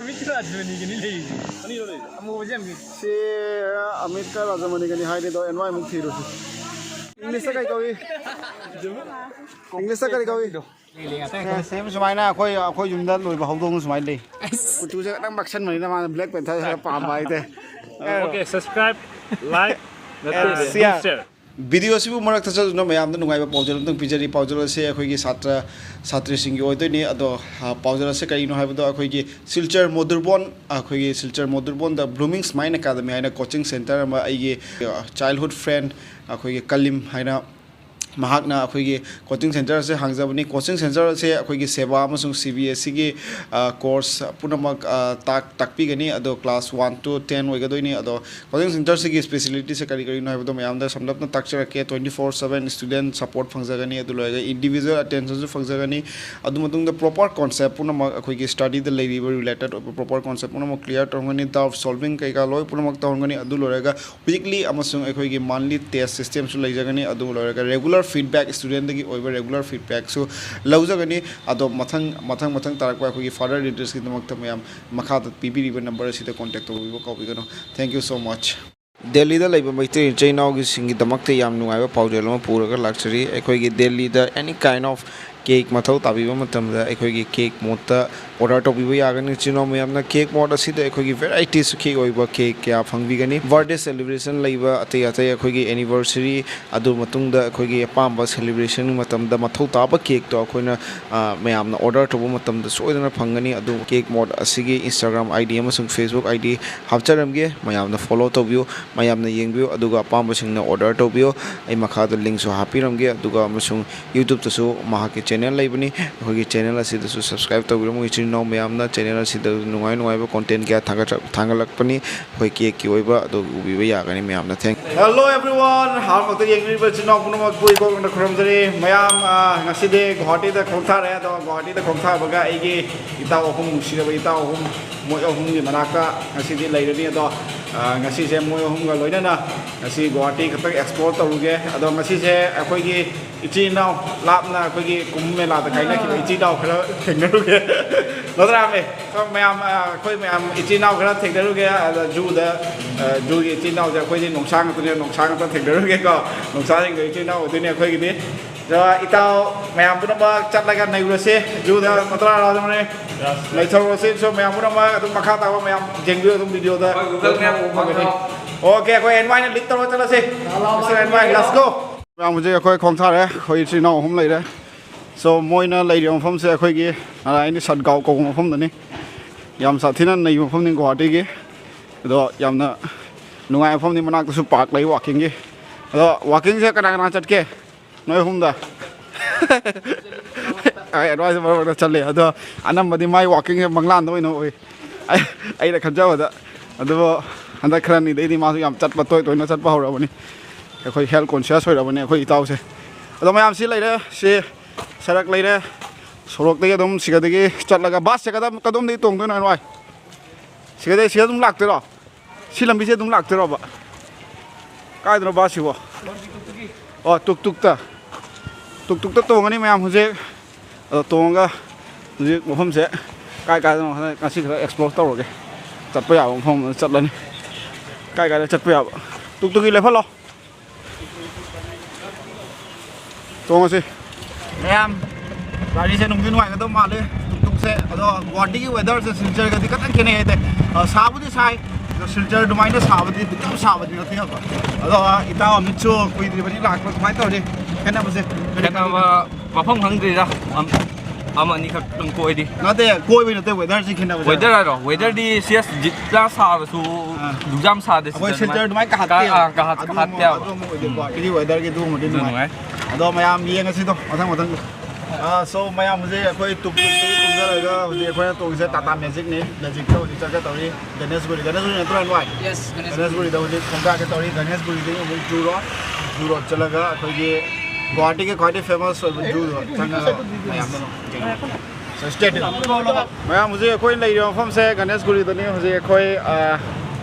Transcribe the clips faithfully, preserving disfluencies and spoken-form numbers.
ꯑꯃꯤꯠꯀ ꯔꯥꯖꯃꯅꯤꯒꯅꯤ ꯂꯩꯔꯤꯁꯦ꯫ ꯑꯅꯤꯔꯣ ꯂꯩꯔꯤꯁꯦ? ꯑꯃꯨꯕꯁꯦ ꯌꯥꯝ ꯁꯤ ꯑꯃꯤꯠꯀ ꯔꯥꯖꯃꯅꯤꯒꯅꯤ ꯍꯥꯏꯔꯦ ꯑꯗꯣ, ꯑꯦꯟ ꯋꯥꯏ ꯑꯃꯨꯛ ꯊꯤꯔꯨꯁꯤ꯫ ꯏꯪꯂꯤꯁꯇ ꯀꯩ ꯀꯧꯏ? ꯏꯪꯂꯤꯁꯇ ꯀꯔꯤ ꯀꯧꯏ? ꯁꯦꯝ ꯁꯨꯃꯥꯏꯅ ꯑꯩꯈꯣꯏ, ꯑꯩꯈꯣꯏ ꯌꯨꯝꯗ ꯂꯣꯏꯕ ꯍꯧꯗꯣꯡ ꯁꯨꯃꯥꯏꯅ ꯂꯩ꯫ ꯀꯨꯆꯨꯁꯦ ꯈꯤꯇꯪ ꯃꯛꯁꯟꯕꯅꯤꯅ ꯃꯥꯅ ꯕ꯭ꯂꯦꯛ ꯄꯦꯟꯊꯔ ꯈꯔ ꯄꯥꯝꯕ ꯍꯥꯏꯇꯥꯔꯦ꯫ Okay, subscribe, like, ꯅꯠꯇꯦ, share꯫ ꯚꯤꯗꯤꯑꯣ ꯑꯁꯤꯕꯨ ꯃꯔꯛ ꯊꯠꯆꯗꯨꯅ ꯃꯌꯥꯝꯗ ꯅꯨꯡꯉꯥꯏꯕ ꯄꯥꯎꯖꯦꯜ ꯑꯃꯇꯪ ꯄꯤꯖꯔꯤ꯫ ꯄꯥꯎꯖꯦꯜ ꯑꯁꯤ ꯑꯩꯈꯣꯏꯒꯤ ꯁꯥꯇ꯭ꯔ ꯁꯥꯇ꯭ꯔꯤꯁꯤꯡꯒꯤ ꯑꯣꯏꯗꯣꯏꯅꯤ꯫ ꯑꯗꯣ, ꯑ, ꯄꯥꯎꯖꯦꯜ ꯑꯁꯤ ꯀꯔꯤꯅꯣ ꯍꯥꯏꯕꯗꯣ, ꯑꯩꯈꯣꯏꯒꯤ ꯁꯤꯜꯆꯔ ꯃꯣꯗꯨꯔꯕꯣꯟ, ꯑꯩꯈꯣꯏꯒꯤ ꯁꯤꯜꯆꯔ ꯃꯣꯗꯨꯔꯕꯣꯟꯗ Blooming Smile Academy ꯍꯥꯏꯅ coaching centre ꯑꯃ, ꯑꯩꯒꯤ, ꯑ, childhood friend ꯑꯩꯈꯣꯏꯒꯤ ꯀꯂꯤꯝ ꯍꯥꯏꯅ ꯃꯍꯥꯛꯅ ꯑꯩꯈꯣꯏꯒꯤ coaching centre ꯑꯁꯤ ꯍꯥꯡꯖꯕꯅꯤ꯫ Coaching centre ꯑꯁꯤ ꯑꯩꯈꯣꯏꯒꯤ ꯁꯦꯕꯥ ꯑꯃꯁꯨꯡ ꯁꯤ ꯕꯤ ꯑꯦꯁ ꯁꯤꯒꯤ, ꯑ, course ꯄꯨꯝꯅꯃꯛ, ꯑ, ꯇꯥꯛ-, ꯇꯥꯛꯄꯤꯒꯅꯤ꯫ ꯑꯗꯣ class one to ten ꯑꯣꯏꯒꯗꯣꯏꯅꯤ꯫ ꯑꯗꯣ coaching centreꯁꯤꯒꯤ specialityꯁꯦ ꯀꯔꯤ ꯀꯔꯤꯅꯣ ꯍꯥꯏꯕꯗꯣ ꯃꯌꯥꯝꯗ ꯁꯝꯂꯞꯅ ꯇꯥꯛꯆꯔꯛꯀꯦ꯫ Twenty four seven student support ꯐꯪꯖꯒꯅꯤ, ꯑꯗꯨ ꯂꯣꯏꯔꯒ individual attentionꯁꯨ ꯐꯪꯖꯒꯅꯤ꯫ ꯑꯗꯨ ꯃꯇꯨꯡꯗ proper concept ꯄꯨꯝꯅꯃꯛ ꯑꯩꯈꯣꯏꯒꯤ studyꯗ ꯂꯩꯔꯤꯕ related ꯑꯣꯏꯕ proper concept ꯄꯨꯝꯅꯃꯛ clear ꯇꯧꯔꯝꯒꯅꯤ꯫ Doubt solving ꯀꯩꯀꯥ ꯂꯣꯏ ꯄꯨꯝꯅꯃꯛ ꯇꯧꯔꯝꯒꯅꯤ꯫ ꯑꯗꯨ ꯂꯣꯏꯔꯒ weekly ꯑꯃꯁꯨꯡ ꯑꯩꯈꯣꯏꯒꯤ monthly test systemꯁꯨ ꯂꯩꯖꯒꯅꯤ꯫ ꯑꯗꯨ ꯂꯣꯏꯔꯒ regular feedback, studentꯗꯒꯤ ꯑꯣꯏꯕ regular feedbackꯁꯨ ꯂꯧꯖꯒꯅꯤ꯫ ꯑꯗꯣ ꯃꯊꯪ, ꯃꯊꯪ, ꯃꯊꯪ ꯇꯥꯔꯛꯄ ꯑꯩꯈꯣꯏꯒꯤ further detailsꯀꯤꯗꯃꯛꯇ ꯃꯌꯥꯝ ꯃꯈꯥꯗ ꯄꯤꯕꯤꯔꯤꯕ number ꯑꯁꯤꯗ contact ꯇꯧꯕꯤꯕ ꯀꯥꯎꯕꯤꯒꯅꯨ꯫ Thank you so much꯫ ꯗꯦꯜꯂꯤꯗ ꯂꯩꯕ ꯃꯩꯇꯩ ꯏꯆꯤꯜ ꯏꯅꯥꯎꯒꯤꯁꯤꯡꯒꯤꯗꯃꯛꯇ ꯌꯥꯝ ꯅꯨꯡꯉꯥꯏꯕ ꯄꯥꯎꯖꯦꯜ ꯑꯃ ꯄꯨꯔꯒ ꯂꯥꯛꯆꯔꯤ꯫ ꯑꯩꯈꯣꯏꯒꯤ ꯗꯦꯜꯂꯤꯗ any kind of cake ꯃꯊꯧ ꯇꯥꯕꯤꯕ ꯃꯇꯝꯗ ꯑꯩꯈꯣꯏꯒꯤ cake modꯇ order ꯇꯧꯕꯤꯕ ꯌꯥꯒꯅꯤ꯫ ꯏꯆꯤꯜ ꯏꯅꯥꯎ ꯃꯌꯥꯝꯅ cake mod ꯑꯁꯤꯗ ꯑꯩꯈꯣꯏꯒꯤ variety ꯁꯨꯈꯤ ꯑꯣꯏꯕ cake ꯀꯌꯥ ꯐꯪꯕꯤꯒꯅꯤ꯫ Birthday celebration ꯂꯩꯕ ꯑꯇꯩ ꯑꯇꯩ ꯑꯩꯈꯣꯏꯒꯤ anniversary, ꯑꯗꯨ ꯃꯇꯨꯡꯗ ꯑꯩꯈꯣꯏꯒꯤ ꯑꯄꯥꯝꯕ celebration ꯃꯇꯝꯗ ꯃꯊꯧ ꯇꯥꯕ cakeꯇꯣ ꯑꯩꯈꯣꯏꯅ, ꯑ, ꯃꯌꯥꯝꯅ order ꯇꯧꯕ ꯃꯇꯝꯗ ꯁꯣꯏꯗꯅ ꯐꯪꯒꯅꯤ꯫ ꯑꯗꯨ cake mod ꯑꯁꯤꯒꯤ Instagram ID ꯑꯃꯁꯨꯡ Facebook ID ꯍꯥꯞꯆꯔꯝꯒꯦ꯫ ꯃꯌꯥꯝꯅ follow ꯇꯧꯕꯤꯌꯨ, ꯃꯌꯥꯝꯅ ꯌꯦꯡꯕꯤꯌꯨ, ꯑꯗꯨꯒ ꯑꯄꯥꯝꯕꯁꯤꯡꯅ order ꯇꯧꯕꯤꯌꯨ꯫ ꯑꯩ ꯃꯈꯥꯗ linkꯁꯨ ꯍꯥꯞꯄꯤꯔꯝꯒꯦ, ꯑꯗꯨꯒ ꯑꯃꯁꯨꯡ YouTubeꯇꯁꯨ ꯃꯍꯥꯛꯀꯤ channel ꯂꯩꯕꯅꯤ꯫ ꯑꯩꯈꯣꯏꯒꯤ channel ꯑꯁꯤꯗꯁꯨ subscribe ꯇꯧꯕꯤꯔꯝꯃꯨ ꯏꯆꯤꯜ ꯏꯅꯥꯎ ꯃꯌꯥꯝꯅ꯫ Channel ꯑꯁꯤꯗ ꯅꯨꯡꯉꯥꯏ ꯅꯨꯡꯉꯥꯏꯕ content ꯀꯌꯥ ꯊꯥꯒꯠ-, ꯊꯥꯡꯒꯠꯂꯛꯄꯅꯤ꯫ ꯑꯩꯈꯣꯏ cakeꯀꯤ ꯑꯣꯏꯕ ꯑꯗꯨ ꯎꯕꯤꯕ ꯌꯥꯒꯅꯤ ꯃꯌꯥꯝꯅ꯫ Thank you꯫ Hello everyone, ꯑꯍꯥꯟꯕꯃꯛꯇ ꯌꯦꯡꯕꯤꯔꯤꯕ ꯏꯆꯤꯜ ꯏꯅꯥꯎ ꯄꯨꯝꯅꯃꯛꯄꯨ ꯏꯀꯣꯛꯅ ꯈꯨꯔꯨꯝꯖꯔꯤ꯫ ꯃꯌꯥꯝ, ꯑ, ꯉꯁꯤꯗꯤ ꯒꯨꯋꯥꯍꯥꯇꯤꯗ ꯈꯣꯡꯊꯥꯔꯦ꯫ ꯑꯗꯣ ꯒꯨꯋꯥꯍꯥꯇꯤꯗ ꯈꯣꯡꯊꯥꯕꯒ ꯑꯩꯒꯤ ꯏꯇꯥꯎ ꯑꯍꯨꯝ, ꯅꯨꯡꯁꯤꯔꯕ ꯏꯇꯥꯎ ꯑꯍꯨꯝ, ꯃꯣꯏ ꯑꯍꯨꯝꯒꯤ ꯃꯅꯥꯛꯇ ꯉꯁꯤꯗꯤ ꯂꯩꯔꯅꯤ꯫ ꯑꯗꯣ ꯑ, ꯉꯁꯤꯁꯦ ꯃꯣꯏ ꯑꯍꯨꯝꯒ ꯂꯣꯏꯅꯅ ꯉꯁꯤ ꯒꯨꯋꯥꯍꯥꯇꯤ ꯈꯛꯇꯪ ꯑꯦꯛꯁꯄ꯭ꯂꯣꯔ ꯇꯧꯔꯨꯒꯦ꯫ ꯑꯗꯣ ꯉꯁꯤꯁꯦ ꯑꯩꯈꯣꯏꯒꯤ ꯏꯆꯤꯜ ꯏꯅꯥꯎ, ꯂꯥꯞꯅ ꯑꯩꯈꯣꯏꯒꯤ ꯀꯨꯝꯚ ꯃꯦꯂꯥꯗ ꯀꯥꯏꯅꯈꯤꯕ ꯏꯆꯤꯜ ꯏꯅꯥꯎ ꯈꯔ ꯊꯦꯡꯅꯔꯨꯒꯦ꯫ ꯅꯠꯇ꯭ꯔꯥꯃꯦ? ꯑꯩꯈꯣꯏ ꯃꯌꯥꯝ, ꯑ, ꯑꯩꯈꯣꯏ ꯃꯌꯥꯝ ꯏꯆꯤꯜ ꯏꯅꯥꯎ ꯈꯔ ꯊꯦꯡꯅꯔꯨꯒꯦ꯫ ꯑꯗ ꯖꯨꯗ, ꯑ, ꯖꯨꯒꯤ ꯏꯆꯤꯜ ꯏꯅꯥꯎꯁꯦ ꯑꯩꯈꯣꯏꯗꯤ ꯅꯣꯡꯁꯥ ꯉꯥꯛꯇꯅꯦ, ꯅꯣꯡꯁꯥ ꯉꯥꯛꯇ ꯊꯦꯡꯅꯔꯨꯒꯦꯀꯣ꯫ ꯅꯣꯡꯁꯥꯁꯤꯡꯗꯣ ꯏꯆꯤꯜ ꯏꯅꯥꯎ ꯑꯣꯏꯗꯣꯏꯅꯦ ꯑꯩꯈꯣꯏꯒꯤꯗꯤ꯫ ꯑꯗꯣ ꯏꯇꯥꯎ ꯃꯌꯥꯝ ꯄꯨꯝꯅꯃꯛ ꯆꯠꯂꯒ ꯅꯩꯔꯨꯔꯁꯤ꯫ ꯖꯨꯗ ꯅꯠꯇ꯭ꯔꯥ ꯂꯥꯎꯗꯕꯅꯦ? ꯅꯩꯊꯔꯨꯔꯁꯤ꯫ So ꯃꯌꯥꯝ ꯄꯨꯝꯅꯃꯛ ꯑꯗꯨꯝ ꯃꯈꯥ ꯇꯥꯕ ꯃꯌꯥꯝ ꯌꯦꯡꯕꯤꯌꯨ ꯑꯗꯨꯝ ꯚꯤꯗꯤꯑꯣꯗ꯫ ꯑꯣꯀꯦ, ꯑꯩꯈꯣꯏ ꯑꯦꯟ ꯋꯥꯏꯅ ꯂꯤꯗ ꯇꯧꯔ ꯆꯠꯂꯁꯤ꯫ Mister N Y, let's go꯫ ꯃꯌꯥꯝ ꯍꯧꯖꯤꯛ ꯑꯩꯈꯣꯏ ꯈꯣꯡꯁꯥꯔꯦ꯫ ꯑꯩꯈꯣꯏ ꯏꯆꯤꯜ ꯏꯅꯥꯎ ꯑꯍꯨꯝ ꯂꯩꯔꯦ꯫ So ꯃꯣꯏꯅ ꯂꯩꯔꯤꯕ ꯃꯐꯝꯁꯦ ꯑꯩꯈꯣꯏꯒꯤ ꯅꯥꯔꯥꯌꯟꯒꯤ ꯁꯠꯒꯥꯎ ꯀꯧꯕ ꯃꯐꯝꯗꯅꯤ꯫ ꯌꯥꯝ ꯁꯥꯊꯤꯅ ꯅꯩꯕ ꯃꯐꯝꯅꯤ ꯒꯨꯋꯥꯍꯥꯇꯤꯒꯤ꯫ ꯑꯗꯣ ꯌꯥꯝꯅ ꯅꯨꯡꯉꯥꯏꯕ ꯃꯐꯝꯅꯤ, ꯃꯅꯥꯛꯇꯁꯨ ꯄꯥꯔꯛ ꯂꯩ ꯋꯥꯀꯤꯡꯒꯤ꯫ ꯑꯗꯣ ꯋꯥꯀꯤꯡꯁꯦ ꯀꯅꯥ ꯀꯅꯥ ꯆꯠꯀꯦ? ꯅꯣꯏ ꯑꯍꯨꯝꯗ? ꯑꯩ ꯑꯦꯗꯚꯥꯏꯁ ꯃꯔꯛ ꯃꯔꯛꯇ ꯆꯠꯂꯦ, ꯑꯗꯣ ꯑꯅꯝꯕꯗꯤ ꯃꯥꯏ ꯋꯥꯀꯤꯡꯁꯦ ꯃꯪꯂꯥꯟꯗ ꯑꯣꯏꯅ ꯎꯏ꯫ ꯑꯩ, ꯑꯩꯅ ꯈꯟꯖꯕꯗ꯫ ꯑꯗꯨꯕꯨ ꯍꯟꯗꯛ ꯈꯔꯅꯤꯗꯩꯗꯤ ꯃꯥꯁꯨ ꯌꯥꯝ ꯆꯠꯄ, ꯇꯣꯏ ꯇꯣꯏꯅ ꯆꯠꯄ ꯍꯧꯔꯕꯅꯤ꯫ ꯑꯩꯈꯣꯏ ꯍꯦꯜꯊ ꯀꯣꯟꯁꯤꯌꯁ ꯑꯣꯏꯔꯕꯅꯤ ꯑꯩꯈꯣꯏ ꯏꯇꯥꯎꯁꯦ꯫ ꯑꯗꯣ ꯃꯌꯥꯝ ꯁꯤ ꯂꯩꯔꯦ, ꯁꯤ ꯁꯔꯛ ꯂꯩꯔꯦ, ꯁꯣꯔꯣꯛꯇꯒꯤ ꯑꯗꯨꯝ ꯁꯤꯒꯗꯒꯤ ꯆꯠꯂꯒ ꯕꯁꯁꯦ ꯀꯗꯣꯝ-, ꯀꯗꯣꯝꯗꯒꯤ ꯇꯣꯡꯗꯣꯏꯅꯣ ꯍꯥꯏꯔꯣ ꯚꯥꯏ? ꯁꯤꯒꯗꯩ, ꯁꯤꯗ ꯑꯗꯨꯝ ꯂꯥꯛꯇꯣꯏꯔꯣ? ꯁꯤ ꯂꯝꯕꯤꯁꯦ ꯑꯗꯨꯝ ꯂꯥꯛꯇꯣꯏꯔꯣꯕ? ꯀꯥꯏꯗꯅꯣ ꯕꯁꯁꯤꯕꯣ? ꯑꯣ, ꯇꯨꯛ ꯇꯨꯛꯇ꯫ ꯇꯨꯛ ꯇꯨꯛꯇ ꯇꯣꯡꯉꯅꯤ ꯃꯌꯥꯝ ꯍꯧꯖꯤꯛ꯫ ꯑꯗꯣ ꯇꯣꯡꯉꯒ ꯍꯧꯖꯤꯛ ꯃꯐꯝꯁꯦ ꯀꯥꯏ ꯀꯥꯏꯗꯅꯣ ꯍꯟꯗꯛ ꯉꯁꯤ ꯈꯔ ꯑꯦꯛꯁꯄ꯭ꯂꯣꯔ ꯇꯧꯔꯒꯦ꯫ ꯆꯠꯄ ꯌꯥꯕ ꯃꯐꯝ ꯑꯃꯗ ꯆꯠꯂꯅꯤ꯫ ꯀꯥꯏ ꯀꯥꯏꯗ ꯆꯠꯄ ꯌꯥꯕ? ꯇꯨꯛ ꯇꯨꯛꯀꯤ ꯂꯦꯞꯍꯜꯂꯣ꯫ ꯇꯣꯡꯉꯁꯤ꯫ ꯃꯌꯥꯝ, ꯒꯥꯔꯤꯁꯦ ꯅꯨꯡꯗꯤ ꯅꯨꯡꯉꯥꯏꯒꯗꯧ ꯃꯥꯜꯂꯦ꯫ ꯇꯨꯛ ꯇꯨꯛꯁꯦ꯫ ꯑꯗꯣ ꯒꯨꯋꯥꯍꯥꯇꯤꯒꯤ ꯋꯦꯗꯔꯁꯦ ꯁꯤꯜꯆꯔꯒꯗꯤ ꯈꯤꯇꯪ ꯈꯦꯠꯅꯩ ꯍꯥꯏꯇꯥꯔꯦ꯫ ꯑ, ꯁꯥꯕꯨꯗꯤ ꯁꯥꯏ, ꯑꯗꯣ ꯁꯤꯜꯆꯔ ꯑꯗꯨꯃꯥꯏꯅ ꯁꯥꯕꯗꯤ, ꯑꯗꯨꯛ ꯌꯥꯝ ꯁꯥꯕꯗꯤ ꯅꯠꯇꯦ ꯍꯥꯏꯕ꯫ ꯑꯗꯣ, ꯑ, ꯏꯇꯥꯎ ꯑꯃꯤꯠꯁꯨ ꯀꯨꯏꯗ꯭ꯔꯤꯕꯅꯤ ꯂꯥꯛꯄ, ꯀꯃꯥꯏꯅ ꯇꯧꯔꯤ ꯈꯦꯠꯅꯕꯁꯦ? ꯀꯔꯤ ꯈꯦꯠꯅꯕ ꯃꯐꯝ ꯈꯪꯗ꯭ꯔꯤꯗ꯫ ꯑꯝ-, ꯑꯃ ꯑꯅꯤꯈꯛꯇꯪ ꯀꯣꯏꯗꯤ꯫ ꯅꯠꯇꯦ, ꯀꯣꯏꯕꯩ ꯅꯠꯇꯦ, ꯋꯦꯗꯔꯁꯤ ꯈꯦꯠꯅꯕꯁꯦ꯫ ꯋꯦꯗꯔ ꯍꯥꯏꯔꯣ? ꯋꯦꯗꯔꯗꯤ ꯁꯤ ꯑꯦꯁ ꯖꯤꯠꯂ ꯁꯥꯔꯁꯨ, ꯑꯥ꯫ ꯑꯗꯨꯛ ꯌꯥꯝ ꯁꯥꯗꯦ ꯑꯩꯈꯣꯏ ꯁꯤꯗ ꯁꯤꯜꯆꯔ ꯑꯗꯨꯃꯥꯏꯅ ꯀꯥ-, ꯀꯥꯍꯠꯇꯦ ꯑꯥ, ꯍꯥꯏꯕ꯫ ꯀꯥꯍꯠ-, ꯑꯗꯨ ꯑꯃꯨꯛ, ꯀꯥꯍꯠꯇꯦ ꯍꯥꯏꯕ꯫ ꯑꯗꯨ ꯑꯃꯨꯛ ꯑꯣꯏꯗꯣꯏꯀꯣ꯫ ꯎꯝ꯫ ꯁꯤꯒꯤ ꯋꯦꯗꯔꯒꯤ ꯑꯗꯨꯒꯨꯝꯕꯗꯤ ꯑꯗꯨ ꯅꯨꯡꯉꯥꯏ꯫ ꯅꯨꯡꯉꯥꯏ꯫ ꯑꯗꯣ ꯃꯌꯥꯝ ꯌꯦꯡꯉꯁꯤꯗꯣ, ꯃꯊꯪ ꯃꯊꯪ꯫ ꯑꯥ, so ꯃꯌꯥꯝ ꯍꯧꯖꯤꯛ ꯑꯩꯈꯣꯏ ꯇꯨꯛ ꯇꯨꯛꯇꯒꯤ ꯀꯨꯝꯊꯔꯒ ꯍꯧꯖꯤꯛ ꯑꯩꯈꯣꯏꯅ ꯇꯣꯡꯉꯤꯁꯦ ꯇꯥꯇꯥ ꯃꯦꯖꯤꯛꯅꯤ꯫ ꯃꯦꯖꯤꯛꯇ ꯍꯧꯖꯤꯛ ꯆꯠꯀꯦ ꯇꯧꯔꯤ꯫ ꯒꯅꯦꯁꯒꯨꯔꯤ, ꯒꯅꯦꯁꯒꯨꯔꯤ ꯅꯠꯇ꯭ꯔꯣ, ꯍꯦꯟꯋꯥꯏ? Yes, ꯒꯅꯦꯁꯒꯨꯔꯤ꯫ ꯒꯅꯦꯁꯒꯨꯔꯤꯗ ꯍꯧꯖꯤꯛ ꯈꯣꯡꯗꯥꯒꯦ ꯇꯧꯔꯤ꯫ ꯒꯅꯦꯁꯒꯨꯔꯤꯗꯒꯤ ꯑꯃꯨꯛ ꯖꯨ ꯔꯣꯗ, ꯖꯨ ꯔꯣꯗ ꯆꯠꯂꯒ ꯑꯩꯈꯣꯏꯒꯤ ꯒꯨꯋꯥꯍꯥꯇꯤꯒꯤ ꯈ꯭ꯋꯥꯏꯗꯒꯤ ꯐꯦꯃꯁ ꯑꯣꯏꯕ ꯖꯨꯗꯣ ꯆꯪꯉꯒ ꯃꯌꯥꯝꯗꯣ ꯌꯦꯡꯉꯨ꯫ So, stay tuned. ꯃꯌꯥꯝ, ꯍꯧꯖꯤꯛ ꯑꯩꯈꯣꯏ ꯂꯩꯔꯤꯕ ꯃꯐꯝꯁꯦ ꯒꯅꯦꯁꯒꯨꯔꯤꯗꯅꯤ꯫ ꯍꯧꯖꯤꯛ ꯑꯩꯈꯣꯏ, ꯑ,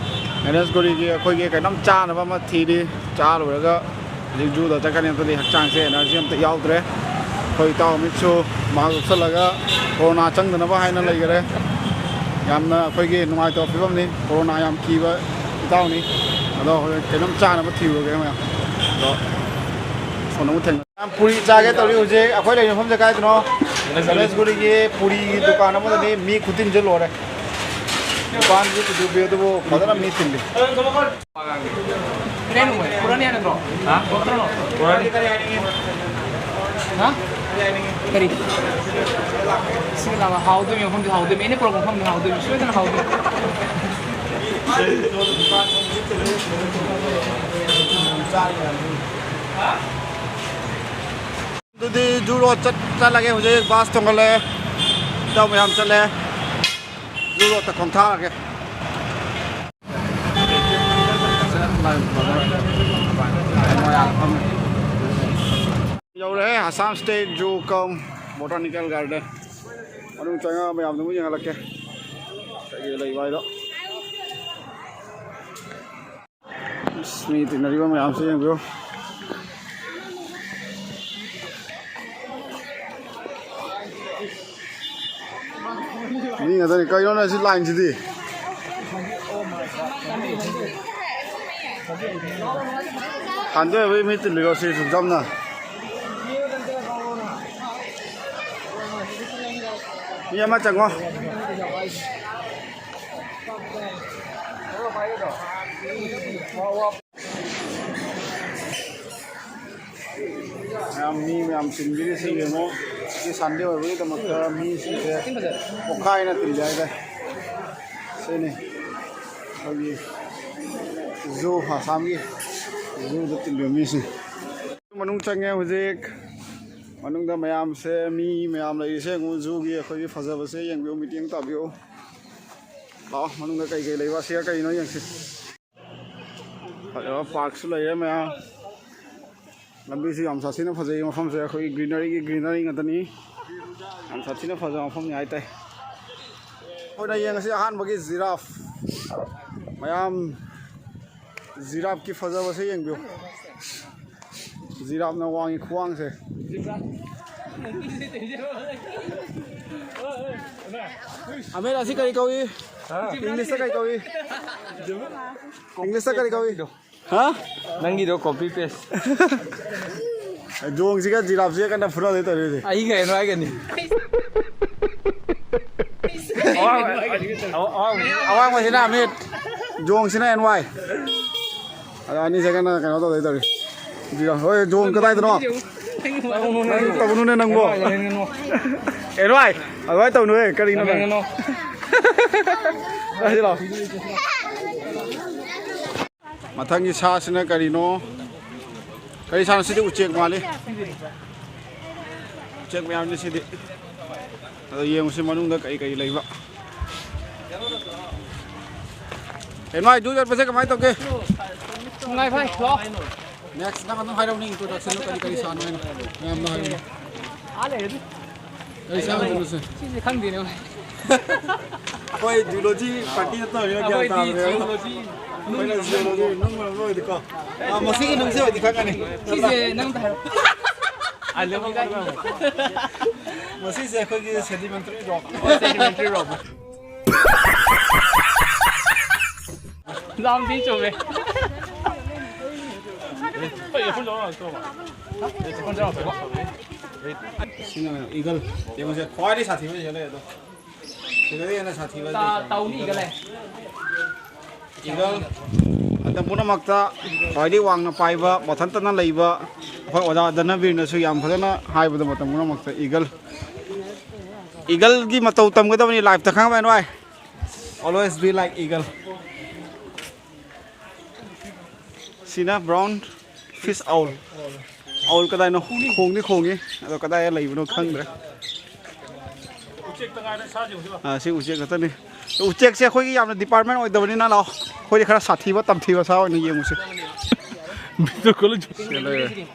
ꯒꯅꯦꯁꯒꯨꯔꯤꯒꯤ ꯑꯩꯈꯣꯏꯒꯤ ꯀꯩꯅꯣꯝ ꯆꯥꯅꯕ ꯑꯃ ꯊꯤꯔꯤ꯫ ꯆꯥ ꯂꯣꯏꯔꯒ ꯍꯧꯖꯤꯛ ꯖꯨꯗ ꯆꯠꯀꯅꯤ꯫ ꯑꯝꯇꯗꯤ ꯍꯛꯆꯥꯡꯁꯦ ꯑꯦꯅꯔꯖꯤ ꯑꯝꯇ ꯌꯥꯎꯗ꯭ꯔꯦ꯫ ꯑꯩꯈꯣꯏ ꯏꯇꯥꯎ ꯃꯤꯠꯁꯨ ꯃꯥꯛꯁ ꯎꯞꯁꯜꯂꯒ ꯀꯣꯔꯣꯅꯥ ꯆꯪꯗꯅꯕ ꯍꯥꯏꯅ ꯂꯩꯈꯔꯦ꯫ ꯌꯥꯝꯅ ꯑꯩꯈꯣꯏꯒꯤ ꯅꯨꯡꯉꯥꯏꯇꯕ ꯐꯤꯕꯝꯅꯤ꯫ ꯀꯣꯔꯣꯅꯥ ꯌꯥꯝ ꯀꯤꯕ ꯏꯇꯥꯎꯅꯤ꯫ ꯑꯗꯣ ꯍꯧꯖꯤꯛ ꯀꯩꯅꯣꯝ ꯆꯥꯅꯕ ꯊꯤꯔꯨꯔꯒꯦ ꯃꯌꯥꯝ꯫ ꯑꯗꯣ ꯁꯣꯝꯗ ꯑꯃꯨꯛ ꯊꯦꯡꯅ-, ꯌꯥꯝ ꯄꯨꯔꯤ ꯆꯥꯒꯦ ꯇꯧꯔꯤ ꯍꯧꯖꯤꯛ꯫ ꯑꯩꯈꯣꯏ ꯂꯩꯔꯤꯕ ꯃꯐꯝꯁꯦ ꯀꯥꯏꯗꯅꯣ? ꯒꯅꯦꯁꯒꯨꯔꯤꯒꯤ ꯄꯨꯔꯤꯒꯤ ꯗꯨꯀꯥꯟ ꯑꯃꯗꯅꯤ꯫ ꯃꯤ ꯈꯨꯇꯤꯟꯁꯦ ꯂꯣꯏꯔꯦ꯫ ꯗꯨꯀꯥꯟꯁꯨ ꯄꯤꯛꯇ꯭ꯔꯨ ꯄꯤꯛꯑꯦ, ꯑꯗꯨꯕꯨ ꯐꯖꯅ ꯃꯤ ꯇꯤꯜꯂꯤ꯫ ꯀꯗꯥꯏꯅꯣ ꯃꯣꯏ? ꯄꯨꯔꯥꯅꯤ ꯍꯥꯏ ꯅꯠꯇ꯭ꯔꯣ? ꯍꯥ? ꯄꯨꯔꯥꯅꯤ꯫ ꯍꯥ? ꯀꯔꯤ? ꯁꯤꯒ ꯂꯥꯛꯑꯒ ꯍꯥꯎꯗꯣꯏꯅꯤ, ꯃꯐꯝꯗꯤ ꯍꯥꯎꯗꯣꯏꯅꯤ, ꯑꯩꯅ ꯄꯨꯔꯛꯄ ꯃꯐꯝꯗꯤ ꯍꯥꯎꯗꯣꯏꯅꯤ, ꯁꯣꯏꯗꯅ ꯍꯥꯎꯗꯣꯏꯅꯤ꯫ ꯑꯗꯨꯗꯤ ꯖꯨ ꯔꯣꯗ ꯆꯠ-, ꯆꯠꯂꯒꯦ꯫ ꯍꯧꯖꯤꯛ ꯕꯁ ꯇꯣꯡꯈꯠꯂꯦ, ꯏꯇꯥꯎ ꯃꯌꯥꯝ ꯆꯠꯂꯦ꯫ ꯖꯨ ꯔꯣꯗꯇ ꯈꯣꯡꯊꯥꯔꯒꯦ꯫ ꯌꯧꯔꯦ ꯑꯁꯥꯝ ꯁ꯭ꯇꯦꯠ ꯖꯨ ꯀꯝ ꯕꯣꯇꯥꯅꯤꯀꯦꯜ ꯒꯥꯔꯗꯦꯟ꯫ ꯃꯅꯨꯡ ꯆꯪꯉꯒ ꯃꯌꯥꯝꯗꯨ ꯑꯃꯨꯛ ꯌꯦꯡꯍꯜꯂꯛꯀꯦ, ꯀꯩꯀꯩ ꯂꯩꯕ ꯍꯥꯏꯗꯣ꯫ ꯑꯁ, ꯃꯤ ꯇꯤꯟꯅꯔꯤꯕ ꯃꯌꯥꯝꯁꯦ ꯌꯦꯡꯕꯤꯌꯨ꯫ ꯃꯤ ꯉꯥꯛꯇꯅꯤ꯫ ꯀꯩꯅꯣꯅꯦ ꯁꯤ ꯂꯥꯏꯟꯁꯤꯗꯤ? ꯍꯥꯟꯗꯣꯏꯕꯩ ꯃꯤ ꯇꯤꯜꯂꯤꯔꯣ ꯁꯤ ꯆꯨꯞꯆꯥꯞꯅ? ꯃꯤ ꯑꯃ ꯆꯪꯉꯣ꯫ ꯃꯌꯥꯝ, ꯃꯤ ꯃꯌꯥꯝ ꯆꯤꯟꯕꯤꯔꯤꯁꯤ ꯌꯦꯡꯉꯣ꯫ ꯉꯁꯤ ꯁꯟꯗꯦ ꯑꯣꯏꯕꯒꯤꯗꯃꯛꯇ ꯃꯤꯁꯤꯡꯁꯦ ꯄꯣꯛꯈꯥꯏꯅ ꯇꯤꯜꯂꯤ ꯍꯥꯏꯇꯥꯔꯦ꯫ ꯁꯤꯅꯤ ꯑꯩꯈꯣꯏꯒꯤ ꯖꯨ, ꯑꯁꯥꯝꯒꯤ ꯖꯨꯗ ꯇꯤꯜꯂꯤꯕ ꯃꯤꯁꯤꯡ꯫ ꯃꯅꯨꯡ ꯆꯪꯉꯦ ꯍꯧꯖꯤꯛ꯫ ꯃꯅꯨꯡꯗ ꯃꯌꯥꯝꯁꯦ, ꯃꯤ ꯃꯌꯥꯝ ꯂꯩꯔꯤꯁꯦ ꯌꯦꯡꯉꯨ꯫ ꯖꯨꯒꯤ ꯑꯩꯈꯣꯏꯒꯤ ꯐꯖꯕꯁꯦ ꯌꯦꯡꯕꯤꯌꯨ, ꯃꯤꯠꯌꯦꯡ ꯇꯥꯕꯤꯌꯨ꯫ ꯂꯥꯛꯑꯣ, ꯃꯅꯨꯡꯗ ꯀꯩ ꯀꯩ ꯂꯩꯕ, ꯑꯁꯤꯒ ꯀꯩꯅꯣ ꯌꯦꯡꯁꯤ꯫ ꯐꯖꯕ ꯄꯥꯔꯛꯁꯨ ꯂꯩꯔꯦ ꯃꯌꯥꯝ꯫ ꯂꯝꯕꯤꯁꯨ ꯌꯥꯝ ꯁꯥꯊꯤꯅ ꯐꯖꯩ꯫ ꯃꯐꯝꯁꯦ ꯑꯩꯈꯣꯏꯒꯤ ꯒ꯭ꯔꯤꯅꯔꯤꯒꯤ ꯒ꯭ꯔꯤꯅꯔꯤ ꯉꯥꯛꯇꯅꯤ꯫ ꯌꯥꯝ ꯁꯥꯊꯤꯅ ꯐꯖꯕ ꯃꯐꯝꯅꯤ ꯍꯥꯏꯇꯥꯏ꯫ ꯑꯩꯈꯣꯏꯅ ꯌꯦꯡꯉꯁꯤ ꯑꯍꯥꯟꯕꯒꯤ ꯖꯤꯔꯥꯐ꯫ ꯃꯌꯥꯝ ꯖꯤꯔꯥꯞꯀꯤ ꯐꯖꯕꯁꯦ ꯌꯦꯡꯕꯤꯌꯨ꯫ ꯖꯤꯔꯥꯞꯅ ꯋꯥꯡꯉꯤ ꯈꯨꯋꯥꯡꯁꯦ꯫ ꯑꯃꯦꯠ, ꯑꯁꯤ ꯀꯔꯤ ꯀꯧꯏ? ꯏꯪꯂꯤꯁꯇ ꯀꯔꯤ ꯀꯧꯏ? ꯏꯪꯂꯤꯁꯇ ꯀꯔꯤ ꯀꯧꯏ? ꯍꯥ? ꯅꯪꯒꯤꯗꯣ copy paste꯫ ꯖꯣꯡꯁꯤꯒ ꯖꯤꯔꯥꯞꯁꯤꯒ ꯀꯟꯅ ꯐꯨꯅꯗꯣꯏ ꯇꯧꯔꯤꯁꯦ꯫ ꯑꯩꯒ ꯀꯩꯅꯣ ꯍꯥꯏꯒꯅꯤ꯫ ꯑꯋꯥꯡ-, ꯑꯋꯥꯡ-, ꯑꯋꯥꯡꯕꯁꯤꯅ ꯑꯃꯤꯠ, ꯖꯣꯡꯁꯤꯅ ꯑꯦꯟ ꯋꯥꯏ꯫ ꯑꯗꯣ ꯑꯅꯤꯁꯦ ꯀꯟꯅ ꯀꯩꯅꯣ ꯇꯧꯗꯣꯏ ꯇꯧꯔꯤ꯫ ꯖꯤꯔꯥꯞ, ꯍꯣꯏ, ꯖꯣꯡ ꯀꯗꯥꯏꯗꯅꯣ? ꯅꯪ ꯇꯧꯒꯅꯨꯅꯦ ꯅꯪꯕꯣ꯫ ꯑꯦꯟ ꯋꯥꯏ, ꯑꯗꯨꯃꯥꯏꯅ ꯇꯧꯅꯨꯍꯦ, ꯀꯔꯤꯅꯣ ꯅꯪ? ꯀꯥꯏꯗ ꯂꯥꯛꯑꯣ꯫ ꯃꯊꯪꯒꯤ ꯁꯥꯁꯤꯅ ꯀꯔꯤꯅꯣ? ꯀꯔꯤ ꯁꯥꯅꯣ? ꯁꯤꯗꯤ ꯎꯆꯦꯛ ꯃꯥꯜꯂꯤ꯫ ꯎꯆꯦꯛ ꯃꯌꯥꯝꯅꯤ ꯁꯤꯗꯤ꯫ ꯑꯗꯣ ꯌꯦꯡꯉꯨꯁꯤ ꯃꯅꯨꯡꯗ ꯀꯔꯤ ꯀꯔꯤ ꯂꯩꯕ꯫ ꯑꯦ, ꯅꯣꯏ ꯑꯗꯨ ꯆꯠꯄꯁꯦ ꯀꯃꯥꯏꯅ ꯇꯧꯒꯦ? ꯅꯨꯡꯉꯥꯏ ꯚꯥꯏ, ꯂꯥꯛꯑꯣ꯫ Next ꯅꯪ ꯑꯗꯨꯝ ꯍꯥꯏꯔꯛꯎꯅꯦ, introduction ꯗꯣ ꯀꯔꯤ ꯀꯔꯤ ꯁꯥꯅꯣ ꯍꯥꯏꯅ ꯃꯌꯥꯝꯗ ꯍꯥꯏꯔꯛꯎꯅꯦ꯫ ꯑꯥ ꯂꯩꯔꯗꯤ꯫ ꯀꯔꯤ ꯁꯥꯅꯣ ꯁꯦ? ꯁꯤꯁꯦ ꯈꯪꯗꯦꯅꯦ ꯚꯥꯏ꯫ ꯑꯩꯈꯣꯏ zoology party ꯅꯠꯇꯕꯅꯤꯅ ꯒ꯭ꯌꯥꯟ ꯑꯩꯈꯣꯏꯗꯤ ꯇꯥꯗ꯭ꯔꯦ꯫ Zoology ꯑꯩꯈꯣꯏꯅ zoology ꯅꯨꯡ ꯃꯔꯝ ꯑꯣꯏꯗꯤꯀꯣ꯫ ꯑꯥ, ꯃꯁꯤꯒꯤ ꯅꯨꯡꯁꯦ ꯑꯣꯏꯗꯤ ꯈꯪꯒꯅꯤ꯫ ꯁꯤꯁꯦ ꯅꯪ ꯑꯝꯇ ꯍꯥꯏꯔꯛꯑꯣ꯫ ꯃꯁꯤꯁꯦ ꯑꯩꯈꯣꯏꯒꯤ sedimentary rock꯫ Sedimentary rock꯫ ꯂꯥꯝꯗꯤ ꯆꯨꯝꯃꯦ꯫ ꯁꯤꯅ eagle꯫ ꯌꯦꯡꯉꯨꯁꯦ, ꯈ꯭ꯋꯥꯏꯗꯒꯤ ꯁꯥꯊꯤꯕ ꯁꯤꯗ ꯂꯩ ꯑꯗꯣ꯫ ꯁꯤꯗꯒꯤ ꯍꯦꯟꯅ ꯁꯥꯊꯤꯕ ꯇꯥ-, ꯇꯥꯎꯅꯤ eagle ꯍꯥꯏ꯫ Eagle, ꯃꯇꯝ ꯄꯨꯝꯅꯃꯛꯇ ꯈ꯭ꯋꯥꯏꯗꯒꯤ ꯋꯥꯡꯅ ꯄꯥꯏꯕ, ꯃꯊꯟꯇꯅ ꯂꯩꯕ, ꯑꯩꯈꯣꯏ ꯑꯣꯖꯥ ꯙꯅꯕꯤꯔꯅꯁꯨ ꯌꯥꯝ ꯐꯖꯅ ꯍꯥꯏꯕꯗꯣ, ꯃꯇꯝ ꯄꯨꯝꯅꯃꯛꯇ eagle, eagleꯒꯤ ꯃꯇꯧ ꯇꯝꯒꯗꯕꯅꯤ lifeꯇ, ꯈꯪꯉꯕ ꯅꯣꯏ? Always be like eagle. ꯁꯤꯅ brown fish owl꯫ Owl ꯀꯗꯥꯏꯅꯣ? ꯈꯣꯡꯗꯤ ꯈꯣꯡꯉꯤ, ꯑꯗꯣ ꯀꯗꯥꯏꯗ ꯂꯩꯕꯅꯣ ꯈꯪꯗ꯭ꯔꯦ꯫ ꯑꯥ, ꯁꯤ ꯎꯆꯦꯛ ꯈꯛꯇꯅꯤ꯫ ꯎꯆꯦꯛꯁꯦ ꯑꯩꯈꯣꯏꯒꯤ ꯌꯥꯝꯅ department ꯑꯣꯏꯗꯕꯅꯤꯅ ꯂꯥꯛꯑꯣ, ꯑꯩꯈꯣꯏꯗꯤ ꯈꯔ ꯁꯥꯊꯤꯕ ꯇꯝꯊꯤꯕ ꯁꯥ ꯑꯣꯏꯅ ꯌꯦꯡꯉꯨꯁꯦ꯫ ꯁꯤ ꯂꯩꯔꯦ꯫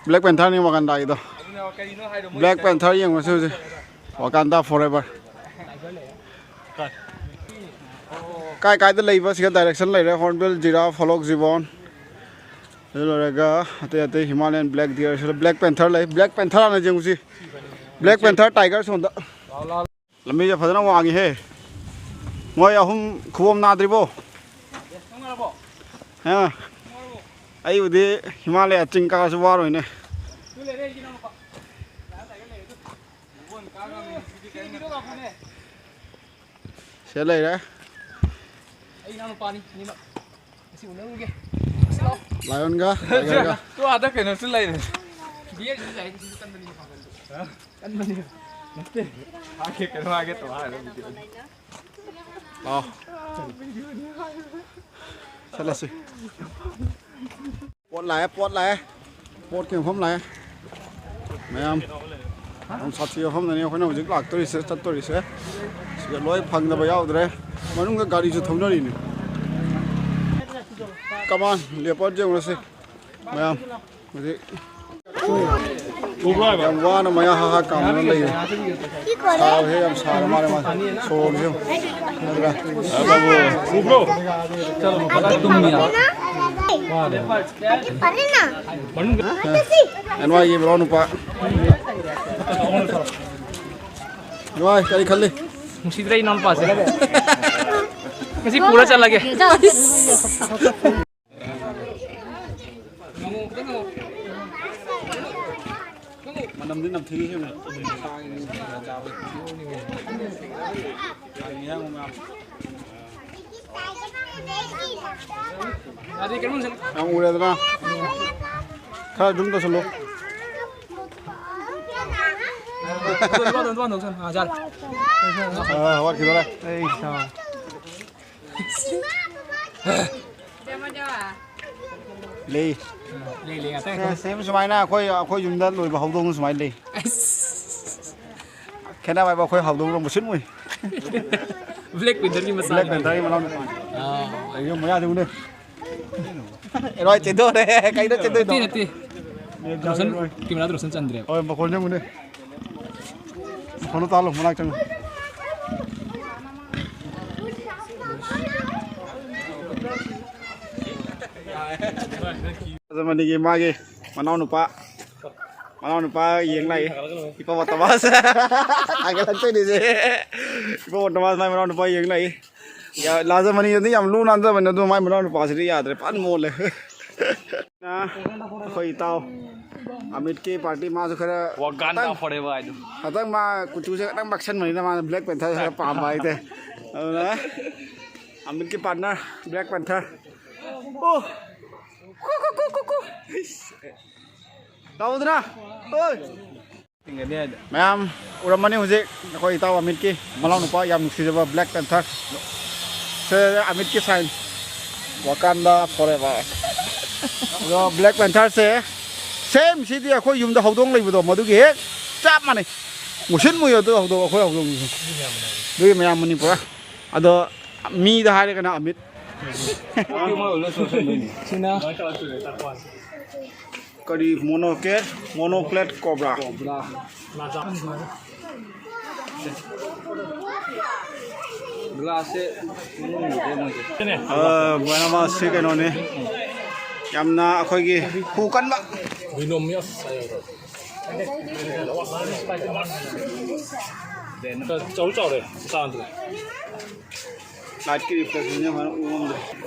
Black Pantherꯅꯤ ꯋꯥꯒꯥꯟꯗꯥꯒꯤꯗꯣ꯫ Black Panther ꯌꯦꯡꯉꯨꯁꯦ ꯍꯧꯖꯤꯛ꯫ Wakanda forever. ꯀꯥꯏ ꯀꯥꯏꯗ ꯂꯩꯕ ꯁꯤꯒ direction ꯂꯩꯔꯦ꯫ Hornbill, giraffe, hollow gibbon, ꯑꯗꯨ ꯂꯣꯏꯔꯒ ꯑꯇꯩ ꯑꯇꯩ Himalayan black deer, ꯁꯤꯗ black panther ꯂꯩ꯫ Black panther ꯍꯥꯟꯅ ꯌꯦꯡꯉꯨꯁꯤ꯫ Black panther, tiger ꯁꯣꯝꯗ꯫ ꯂꯝꯕꯤꯁꯦ ꯐꯖꯅ ꯋꯥꯡꯉꯤꯍꯦ꯫ ꯃꯣꯏ ꯑꯍꯨꯝ ꯈꯨꯕꯣꯝ ꯅꯥꯗ꯭ꯔꯤꯕꯣ? ꯑ, ꯑꯩꯕꯨꯗꯤ ꯍꯤꯃꯥꯂꯌꯥ ꯆꯤꯡ ꯀꯥꯕꯁꯨ ꯋꯥꯔꯣꯏꯅꯦ꯫ ꯁꯤꯗ ꯂꯩꯔꯦ꯫ ꯑꯩ ꯏꯅꯥꯎꯅꯨꯄꯥꯅꯤ ꯑꯅꯤꯃꯛ꯫ ꯑꯁꯤ ꯎꯅꯔꯨꯒꯦ꯫ ꯑꯁꯤ ꯂꯥꯛꯑꯣ꯫ Lionꯒ tigerꯒ꯫ ꯇꯨ ꯑꯥꯗ ꯀꯩꯅꯣꯁꯨ ꯂꯩꯔꯦ꯫ Bearꯁꯨ ꯂꯩ, ꯑꯗꯨꯁꯨ ꯀꯟꯕꯅꯤ ꯃꯄꯥꯡꯒꯜꯗꯣ꯫ ꯀꯟꯕꯅꯤ꯫ ꯅꯠꯇꯦ꯫ ꯍꯥꯏꯒꯦ, ꯀꯩꯅꯣ ꯍꯥꯏꯒꯦ ꯇꯧ ꯍꯥꯏꯔꯣ video꯫ ꯂꯥꯛꯑꯣ꯫ ꯆꯠꯂꯁꯤ꯫ ꯄꯣꯠ ꯂꯥꯛꯑꯦ, ꯄꯣꯠ ꯂꯥꯛꯑꯦ꯫ ꯄꯣꯠꯀꯤ ꯃꯐꯝ ꯂꯥꯛꯑꯦ꯫ ꯃꯌꯥꯝ ꯌꯥꯝ ꯁꯥꯊꯤꯕ ꯃꯐꯝꯗꯅꯤ ꯑꯩꯈꯣꯏꯅ ꯍꯧꯖꯤꯛ ꯂꯥꯛꯇꯣꯔꯤꯁꯦ, ꯆꯠꯇꯣꯔꯤꯁꯦ꯫ ꯁꯤꯗ ꯂꯣꯏ ꯐꯪꯗꯕ ꯌꯥꯎꯗ꯭ꯔꯦ꯫ ꯃꯅꯨꯡꯗ ꯒꯥꯔꯤꯁꯨ ꯊꯧꯅꯔꯤꯅꯤ꯫ Come on, leopard ꯌꯦꯡꯉꯨꯔꯁꯤ꯫ ꯃꯌꯥꯝ ꯍꯧꯖꯤꯛ ꯌꯥꯝ ꯋꯥꯅ ꯃꯌꯥ ꯍꯥ ꯍꯥ ꯀꯥꯝꯗꯨꯅ ꯂꯩꯔꯦ꯫ ꯁꯥꯕꯁꯦ ꯌꯥꯝ ꯁꯥꯔ ꯃꯥꯜꯂꯦ ꯃꯥ꯫ ꯁꯣꯔꯁꯦ ꯌꯦꯡꯉꯨ꯫ ꯅꯠꯇ꯭ꯔꯥ? ꯎꯕ꯭ꯔꯣ? ꯆꯠꯂꯣ, ꯐꯖꯅ ꯇꯨꯝꯃꯤ ꯌꯥ꯫ ꯋꯥꯔꯦ꯫ ꯑꯦꯟ ꯋꯥꯏꯒꯤ ꯕ꯭ꯔꯣ ꯅꯨꯄꯥ꯫ ꯅꯨꯡꯉꯥꯏ, ꯀꯔꯤ ꯈꯜꯂꯤ? ꯅꯨꯡꯁꯤꯗ꯭ꯔꯦ ꯏꯅꯥꯎꯄꯥꯁꯦ꯫ ꯉꯁꯤ ꯄꯨꯔ ꯆꯠꯂꯒꯦ꯫ ꯃꯅꯝꯗꯤ ꯅꯝꯊꯤꯍꯦ꯫ ꯌꯥꯝ ꯎꯔꯦꯗꯅ꯫ ꯈꯔ zoom ꯇꯧꯁꯜꯂꯨ꯫ ꯑꯥ, ꯋꯥꯠꯈꯤꯗꯣꯔꯦ꯫ ꯑꯩ ꯁꯥ꯫ ꯂꯩ꯫ ꯂꯩ, ꯂꯩ ꯉꯥꯛꯇ꯫ ꯁꯦꯝ ꯁꯨꯃꯥꯏꯅ ꯑꯩꯈꯣꯏ, ꯑꯩꯈꯣꯏ ꯌꯨꯝꯗ ꯂꯣꯏꯕ ꯍꯧꯗꯣꯡ ꯁꯨꯃꯥꯏꯅ ꯂꯩ꯫ ꯑꯁ꯫ ꯈꯦꯠꯅꯕ ꯍꯥꯏꯕ ꯑꯩꯈꯣꯏ ꯍꯧꯗꯣꯡꯗꯣ ꯃꯨꯁꯤꯟ ꯃꯨꯏ꯫ Black Pantherꯒꯤ ꯃꯆꯥ꯫ Black Pantherꯒꯤ ꯃꯅꯥꯎ ꯅꯨꯄꯥ꯫ ꯑꯥ꯫ ꯑꯩ ꯌꯨꯝ ꯃꯌꯥꯗ ꯎꯅꯦ꯫ ꯑꯦꯔꯣꯏ ꯆꯦꯟꯊꯣꯛꯑꯦ꯫ ꯀꯩꯅꯣ ꯆꯦꯟꯊꯣꯛꯏꯗꯣ? ꯅꯠꯇꯦ, ꯅꯠꯇꯦ꯫ ꯔꯣꯁꯟ, cameraꯗ ꯔꯣꯁꯟ ꯆꯟꯗ꯭ꯔꯦꯕ꯫ ꯍꯣꯏ, ꯃꯈꯣꯟ ꯌꯦꯡꯉꯨꯅꯦ꯫ ꯐꯣꯟꯗꯣ ꯇꯥꯍꯜꯂꯣ, ꯃꯅꯥꯛ ꯆꯪꯉꯨ꯫ ꯖꯔꯃꯅꯤꯒꯤ ꯃꯥꯒꯤ ꯃꯅꯥꯎꯅꯨꯄꯥ, ꯃꯅꯥꯎꯅꯨꯄ ꯌꯦꯡ ꯂꯥꯛꯏ꯫ ꯍꯤꯄꯣꯄꯣꯇꯥꯃꯁ꯫ ꯍꯥꯏꯒꯠꯂꯛꯇꯣꯏꯅꯤꯁꯦ꯫ ꯍꯤꯄꯣꯄꯣꯇꯥꯃꯁ ꯃꯥꯏ ꯃꯅꯥꯎꯅꯨꯄꯥ ꯌꯦꯡ ꯂꯥꯛꯏ꯫ ꯌꯥ, ꯂꯥ ꯖꯔꯃꯅꯤꯗꯤ ꯌꯥꯝ ꯂꯨ ꯅꯥꯟꯖꯕꯅꯦ, ꯑꯗꯨ ꯃꯥꯏ ꯃꯅꯥꯎꯅꯨꯄꯥꯁꯤꯗꯤ ꯌꯥꯗ꯭ꯔꯦ, ꯐꯖꯅ ꯃꯣꯠꯂꯦ꯫ ꯑꯩꯈꯣꯏ ꯏꯇꯥꯎ ꯑꯃꯤꯠꯀꯤ ꯄꯥꯔꯇꯤ, ꯃꯥꯁꯨ ꯈꯔ ꯋꯥꯒꯥꯟꯗꯥ ꯈꯇꯪ, forever ꯍꯥꯏꯗꯣ꯫ ꯈꯇꯪ ꯃꯥ ꯀꯨꯆꯨꯁꯦ ꯈꯇꯪ ꯃꯛꯁꯟꯕꯅꯤꯅ ꯃꯥꯅ ꯕ꯭ꯂꯦꯛ ꯄꯦꯟꯊꯔꯁꯦ ꯈꯔ ꯄꯥꯝꯕ ꯍꯥꯏꯇꯥꯔꯦ꯫ ꯑꯗꯨꯅ ꯑꯃꯤꯠꯀꯤ ꯄꯥꯔꯠꯅꯔ ꯕ꯭ꯂꯦꯛ ꯄꯦꯟꯊꯔ꯫ ꯑꯣ! ꯀꯨ, ꯀꯨ, ꯀꯨ, ꯀꯨ, ꯀꯨ꯫ ꯇꯧꯗꯅ꯫ ꯑꯣꯏ! ꯃꯌꯥꯝ ꯎꯔꯝꯃꯅꯤ ꯍꯧꯖꯤꯛ ꯑꯩꯈꯣꯏ ꯏꯇꯥꯎ ꯑꯃꯤꯠꯀꯤ ꯃꯅꯥꯎꯅꯨꯄꯥ ꯌꯥꯝ ꯅꯨꯡꯁꯤꯖꯕ ꯕ꯭ꯂꯦꯛ ꯄꯦꯟꯊꯔ꯫ ꯁꯦ ꯑꯃꯤꯠꯀꯤ ꯁꯥꯏꯟ꯫ ꯋꯥꯀꯥꯟꯗꯥ forever꯫ ꯑꯗꯣ ꯕ꯭ꯂꯦꯛ ꯄꯦꯟꯊꯔꯁꯦ ꯁꯦꯝ ꯁꯤꯗꯤ ꯑꯩꯈꯣꯏ ꯌꯨꯝꯗ ꯍꯧꯗꯣꯡ ꯂꯩꯕꯗꯣ ꯃꯗꯨꯒꯤ ꯍꯦꯛ ꯆꯞ ꯃꯥꯟꯅꯩ꯫ ꯃꯨꯁꯤꯟ ꯃꯨꯏ ꯑꯗꯨ ꯍꯧꯗꯣꯡ, ꯑꯩꯈꯣꯏ ꯍꯧꯗꯣꯡꯗꯨꯁꯨ꯫ ꯑꯗꯨꯒꯤ ꯃꯌꯥꯝ ꯃꯅꯤꯄꯨꯔ꯫ ꯑꯗꯣ ꯃꯤꯗ ꯍꯥꯏꯔꯒꯅ ꯑꯃꯤꯠ꯫ ꯁꯤꯅ ꯀꯔꯤ ꯃꯣꯅꯣꯀꯦꯠ, ꯃꯣꯅꯣꯀ꯭ꯂꯦꯠ ꯀꯣꯕ꯭ꯔꯥ꯫ ꯒ꯭ꯂꯥꯁꯁꯦ ꯃꯅꯨꯡꯒꯤꯗꯤ ꯃꯣꯏꯁꯦ꯫ ꯑ, ꯕꯅꯃꯥꯁꯁꯤ ꯀꯩꯅꯣꯅꯤ꯫ ꯌꯥꯝꯅ ꯑꯩꯈꯣꯏꯒꯤ ꯍꯨ ꯀꯟꯕ꯫ ꯔꯤꯅꯣꯃꯤꯌꯁ ꯍꯥꯏꯕꯗꯣ꯫ ꯆꯥꯎ ꯆꯥꯎꯔꯦ, ꯆꯥꯗ꯭ꯔꯦ꯫ ꯂꯥꯏꯠꯀꯤ ꯔꯤꯐ꯭ꯂꯦꯛꯁꯟꯁꯦ ꯐꯖꯅ ꯎ ꯉꯝꯗ꯭ꯔꯦ꯫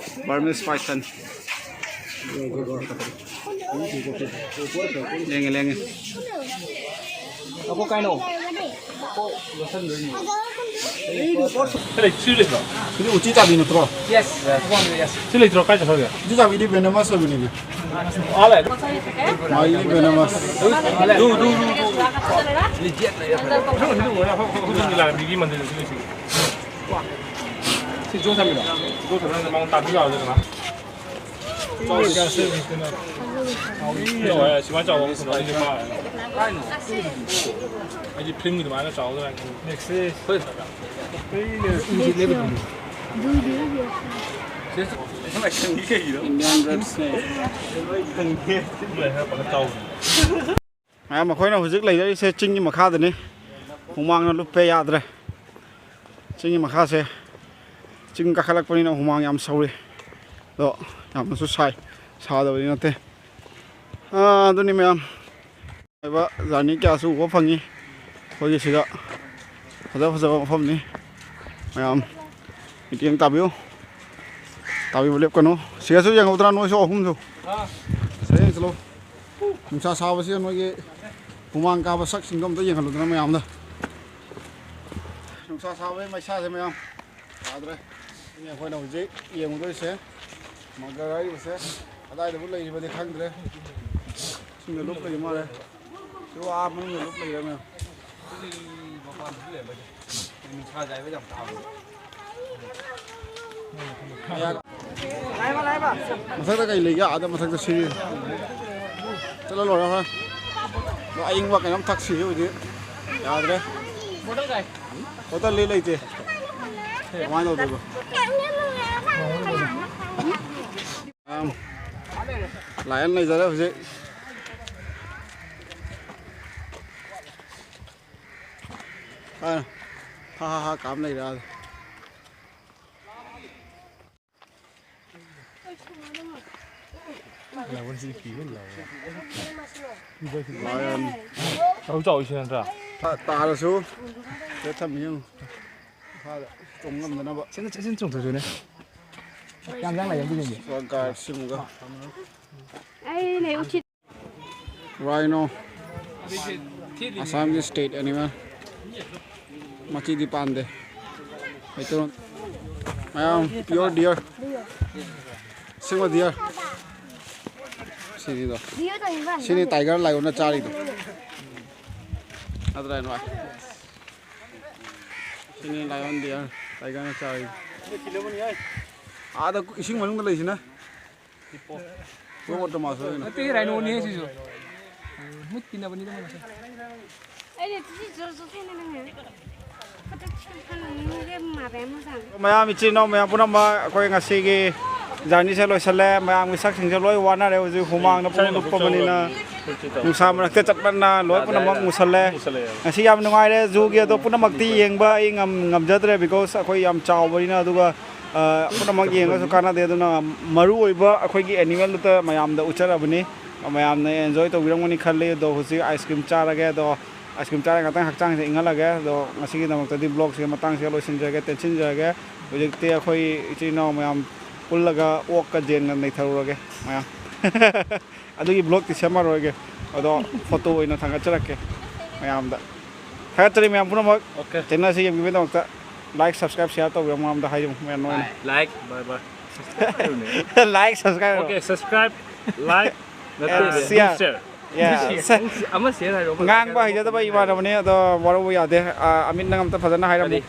Burmese python꯫ ꯂꯦꯡꯉꯦ, ꯂꯦꯡꯉꯦ꯫ ꯑꯕꯣ ꯀꯥꯏꯅꯣ? ꯁꯤ ꯂꯩ-, ꯁꯤ ꯂꯩꯕ꯭ꯔꯣ? ꯁꯤꯗꯤ ꯎꯆꯤ ꯆꯥꯕꯤ ꯅꯠꯇ꯭ꯔꯣ? Yes, yes, yes. ꯁꯤ ꯂꯩꯇ꯭ꯔꯣ? ꯀꯥꯏ ꯆꯠꯈ꯭ꯔꯒꯦ? ꯎꯆꯤ ꯆꯥꯕꯤꯗꯤ venomous ꯑꯣꯏꯕꯅꯤꯅꯦ꯫ ꯑꯥ, ꯂꯩ꯫ ꯃꯥꯒꯤ venomous꯫ ꯗꯨ, ꯗꯨ, ꯗꯨ, ꯗꯨ꯫ ꯁꯤ ꯖꯣꯟ ꯊꯝꯃꯤꯔꯣ? ꯖꯣꯟ ꯊꯝꯃꯤꯔꯣ? ꯃꯉꯣꯟ ꯇꯥꯕꯤ ꯌꯥꯔꯣꯏꯗꯅ꯫ ꯁꯨꯃꯥꯏꯅ ꯆꯥꯎꯕ ꯑꯃ ꯐꯪꯉꯗꯤ ꯃꯥ꯫ ꯑꯩꯗꯤ ꯐꯤꯂꯝꯒꯤ ꯑꯗꯨꯃꯥꯏꯅ ꯆꯥꯎꯗꯣꯏꯔꯥ ꯈꯪꯗꯦ꯫ Indian red snake꯫ ꯃꯌꯥꯝ, ꯑꯩꯈꯣꯏꯅ ꯍꯧꯖꯤꯛ ꯂꯩꯖꯔꯤꯁꯦ ꯆꯤꯡꯒꯤ ꯃꯈꯥꯗꯅꯤ꯫ ꯍꯨꯃꯥꯡꯅ ꯂꯨꯞꯄꯦ, ꯌꯥꯗ꯭ꯔꯦ꯫ ꯆꯤꯡꯒꯤ ꯃꯈꯥꯁꯦ, ꯆꯤꯡ ꯀꯥꯈꯠꯂꯛꯄꯅꯤꯅ ꯍꯨꯃꯥꯡ ꯌꯥꯝ ꯁꯧꯔꯤ꯫ ꯑꯗꯣ ꯌꯥꯝꯅꯁꯨ ꯁꯥꯏ, ꯁꯥꯗꯕꯗꯤ ꯅꯠꯇꯦ꯫ ꯑꯥ, ꯑꯗꯨꯅꯤ ꯃꯌꯥꯝ꯫ ꯅꯨꯡꯉꯥꯏꯕ ꯖꯔꯅꯤ ꯀꯌꯥꯁꯨ ꯎꯕ ꯐꯪꯉꯤ꯫ ꯑꯩꯈꯣꯏꯒꯤ ꯁꯤꯗ ꯐꯖ ꯐꯖꯕ ꯃꯐꯝꯅꯤ꯫ ꯃꯌꯥꯝ ꯃꯤꯠꯌꯦꯡ ꯇꯥꯕꯤꯌꯨ꯫ ꯇꯥꯕꯤꯕ ꯂꯦꯞꯀꯅꯨ꯫ ꯁꯤꯗꯁꯨ ꯌꯦꯡꯍꯧꯗ꯭ꯔꯥ ꯅꯣꯏꯁꯨ ꯑꯍꯨꯝꯁꯨ? ꯁꯤꯗ ꯌꯦꯡꯁꯤꯜꯂꯣ꯫ ꯅꯨꯡꯁꯥ ꯁꯥꯕꯁꯤꯗ ꯅꯣꯏꯒꯤ ꯍꯨꯃꯥꯡ ꯀꯥꯕ ꯁꯛꯁꯤꯡꯗꯣ ꯑꯝꯇ ꯌꯦꯡꯍꯜꯂꯨꯗꯅ ꯃꯌꯥꯝꯗ꯫ ꯅꯨꯡꯁꯥ ꯁꯥꯕꯒꯤ ꯃꯩꯁꯥꯁꯦ ꯃꯌꯥꯝ ꯌꯥꯗ꯭ꯔꯦ꯫ ꯁꯤꯅꯤ ꯑꯩꯈꯣꯏꯅ ꯍꯧꯖꯤꯛ ꯌꯦꯡꯉꯨꯗꯣꯏꯁꯦ꯫ ꯃꯒꯔ ꯍꯥꯏꯔꯤꯕꯁꯦ ꯀꯗꯥꯏꯗꯕꯨ ꯂꯩꯔꯤꯕꯗꯤ ꯈꯪꯗ꯭ꯔꯦ꯫ ꯏꯁꯤꯡꯗ ꯂꯨꯞ ꯂꯩꯔꯤ ꯃꯥꯜꯂꯦ꯫ ꯁꯤ ꯋꯥ ꯃꯅꯨꯡꯗ ꯂꯨꯞ ꯂꯩꯔꯦ ꯃꯌꯥꯝ꯫ ꯅꯨꯡꯁꯥ ꯌꯥꯏꯕ ꯌꯥꯝ ꯇꯥꯕꯅꯦ꯫ ꯃꯊꯛꯇ ꯀꯩ ꯂꯩꯒꯦ? ꯑꯥꯗ ꯃꯊꯛꯇ ꯁꯤꯔꯤ꯫ ꯆꯠꯂ ꯂꯣꯏꯔꯦ ꯍꯣꯏ꯫ ꯑꯗꯣ ꯑꯏꯪꯕ ꯀꯩꯅꯣꯝ ꯊꯛꯁꯤ ꯍꯧꯖꯤꯛ꯫ ꯌꯥꯗ꯭ꯔꯦ꯫ ꯕꯣꯇꯜꯗꯤ ꯂꯩꯇꯦ꯫ ꯀꯃꯥꯏꯅ ꯇꯧꯗꯣꯏꯕ? ꯑꯝ, ꯂꯥꯏꯑꯣꯟ ꯂꯩꯖꯔꯦ ꯍꯧꯖꯤꯛ꯫ ꯑꯥ, ꯍꯥ ꯍꯥ ꯍꯥ ꯀꯥꯝ ꯂꯩꯔꯦ ꯑꯥꯗ꯫ ꯂꯥꯏꯑꯣꯟ꯫ ꯇꯧ ꯆꯥꯎꯏꯁꯦ ꯅꯠꯇ꯭ꯔꯥ? ꯇꯥ-, ꯇꯥꯔꯁꯨ ꯁꯤꯗ ꯊꯝꯃꯤ ꯌꯦꯡꯉꯨ꯫ ꯃꯈꯥꯗ ꯆꯣꯡ ꯉꯝꯗꯅꯕ꯫ ꯆꯦꯟ-, ꯆꯦꯟ-, ꯆꯦꯟ ꯆꯣꯡꯊꯣꯛꯁꯤꯅꯦ꯫ ꯌꯥꯝ ꯌꯥꯝ ꯂꯥꯏ ꯌꯥꯝ ꯄꯤꯅꯤꯡꯉꯦ꯫ ꯁꯣꯔꯀꯥꯔ ꯁꯤꯃꯒ꯫ ꯑꯩꯅꯦ ꯎꯆꯤ꯫ Rhino, ꯑꯁꯥꯝꯒꯤ state animal꯫ ꯃꯆꯤꯗꯤ ꯄꯥꯟꯗꯦ꯫ ꯃꯩꯇꯩꯂꯣꯟ ꯃꯌꯥꯝ pure deer꯫ ꯑꯁꯦꯡꯕ deer꯫ ꯁꯤꯅꯤꯗꯣ꯫ ꯁꯤꯅꯤ tiger ꯂꯥꯏꯑꯣꯟꯅ ꯆꯥꯔꯤꯗꯣ꯫ ꯅꯠꯇ꯭ꯔꯥ ꯅꯣꯏ? ꯁꯤꯅꯤ lion, deer, tigerꯅ ꯆꯥꯔꯤꯗꯣ꯫ ꯑꯥꯗ ꯏꯁꯤꯡ ꯃꯅꯨꯡꯗ ꯂꯩꯁꯤꯅ꯫ ꯍꯤꯄꯣꯄꯣꯇꯥꯃꯁ ꯑꯣꯏꯅ꯫ ꯅꯠꯇꯦ, rhinoꯅꯦ ꯁꯤꯁꯨ꯫ ꯃꯨꯠꯈꯤꯅꯕꯅꯤꯗ ꯃꯣꯏ ꯃꯁꯦ꯫ ꯑꯩꯅ ꯁꯤ ꯖꯣꯔ ꯖꯣꯔ ꯊꯦꯡꯅ ꯅꯪꯅ ꯈꯨꯠꯇ ꯊꯦꯡꯅ ꯃꯥꯕꯦ ꯑꯃ ꯆꯥꯡ꯫ ꯃꯌꯥꯝ, ꯏꯆꯤꯟ ꯏꯅꯥꯎ ꯃꯌꯥꯝ ꯄꯨꯝꯅꯃꯛ, ꯑꯩꯈꯣꯏ ꯉꯁꯤꯒꯤ journeyꯁꯦ ꯂꯣꯏꯁꯤꯜꯂꯦ꯫ ꯃꯌꯥꯝꯒꯤ ꯁꯛꯁꯤꯡꯁꯦ ꯂꯣꯏ ꯋꯥꯅꯔꯦ ꯍꯧꯖꯤꯛ, ꯍꯨꯃꯥꯡꯅ ꯄꯨꯡꯂꯨꯞ ꯂꯨꯞꯄꯕꯅꯤꯅ꯫ ꯅꯨꯡꯁꯥ ꯃꯔꯛꯇ ꯆꯠꯄꯅ ꯂꯣꯏ ꯄꯨꯝꯅꯃꯛ ꯃꯨꯁꯜꯂꯦ꯫ ꯉꯁꯤ ꯌꯥꯝ ꯅꯨꯡꯉꯥꯏꯔꯦ꯫ Zooꯒꯤ ꯑꯗꯣ ꯄꯨꯝꯅꯃꯛꯇꯤ ꯌꯦꯡꯕ ꯑꯩ ꯉꯝ-, ꯉꯝꯖꯗ꯭ꯔꯦ, because ꯑꯩꯈꯣꯏ ꯌꯥꯝ ꯆꯥꯎꯕꯅꯤꯅ꯫ ꯑꯗꯨꯒ, ꯑ, ꯄꯨꯝꯅꯃꯛ ꯌꯦꯡꯉꯁꯨ ꯀꯥꯟꯅꯗꯦ꯫ ꯑꯗꯨꯅ ꯃꯔꯨ ꯑꯣꯏꯕ ꯑꯩꯈꯣꯏꯒꯤ animalꯗꯨꯇ ꯃꯌꯥꯝꯗ ꯎꯠꯆꯔꯕꯅꯤ꯫ ꯃꯌꯥꯝꯅ enjoy ꯇꯧꯕꯤꯔꯝꯒꯅꯤ ꯈꯜꯂꯤ꯫ ꯑꯗꯣ ꯍꯧꯖꯤꯛ ice cream ꯆꯥꯔꯒꯦ꯫ ꯑꯗꯣ ice cream ꯆꯥꯔꯒ ꯉꯥꯛꯇꯪ ꯍꯛꯆꯥꯡꯁꯦ ꯏꯪꯍꯜꯂꯒꯦ꯫ ꯑꯗꯣ ꯉꯁꯤꯒꯤꯗꯃꯛꯇꯗꯤ vlogꯁꯦ ꯃꯇꯥꯡꯁꯤꯗ ꯂꯣꯏꯁꯤꯟꯖꯔꯒꯦ, ꯇꯦꯟꯁꯤꯟꯖꯔꯒꯦ꯫ ꯍꯧꯖꯤꯛꯇꯤ ꯑꯩꯈꯣꯏ ꯏꯆꯤꯜ ꯏꯅꯥꯎ ꯃꯌꯥꯝ ꯄꯨꯜꯂꯒ ꯑꯣꯛꯀ ꯖꯦꯟꯒ ꯅꯩꯊꯔꯨꯔꯒꯦ ꯃꯌꯥꯝ꯫ ꯑꯗꯨꯒꯤ vlogꯇꯤ ꯁꯦꯝꯃꯔꯣꯏꯒꯦ꯫ ꯑꯗꯣ photo ꯑꯣꯏꯅ ꯊꯥꯒꯠꯆꯔꯛꯀꯦ ꯃꯌꯥꯝꯗ꯫ ꯊꯥꯒꯠꯆꯔꯤ ꯃꯌꯥꯝ ꯄꯨꯝꯅꯃꯛ꯫ Okay꯫ Channelꯁꯤ ꯌꯦꯡꯕꯤꯕꯒꯤꯗꯃꯛꯇ like, subscribe, share ꯇꯧꯕꯤꯔꯝꯃꯣ ꯃꯌꯥꯝꯗ ꯍꯥꯏꯖꯕ ꯃꯌꯥꯝ ꯅꯣꯏꯅ꯫ Like, bye bye꯫ Subscribe ꯍꯥꯏꯌꯨꯅꯦ꯫ Like, subscribe꯫ Okay, subscribe, like, ꯅꯠꯇꯦ, ꯑ, share꯫ Share꯫ Yeah꯫ ꯑꯃ share ꯍꯥꯏꯔꯣ, ꯑꯃ ꯉꯥꯡꯕ ꯍꯩꯖꯗꯕ ꯏꯃꯥꯟꯅꯕꯅꯤ, ꯑꯗꯣ ꯋꯥꯔꯧꯕ ꯌꯥꯗꯦ꯫ ꯑ, ꯑꯃꯤꯠ ꯅꯪ ꯑꯝꯇ ꯐꯖꯅ ꯍꯥꯏꯔꯝꯃꯨ꯫ ꯀꯔꯤ?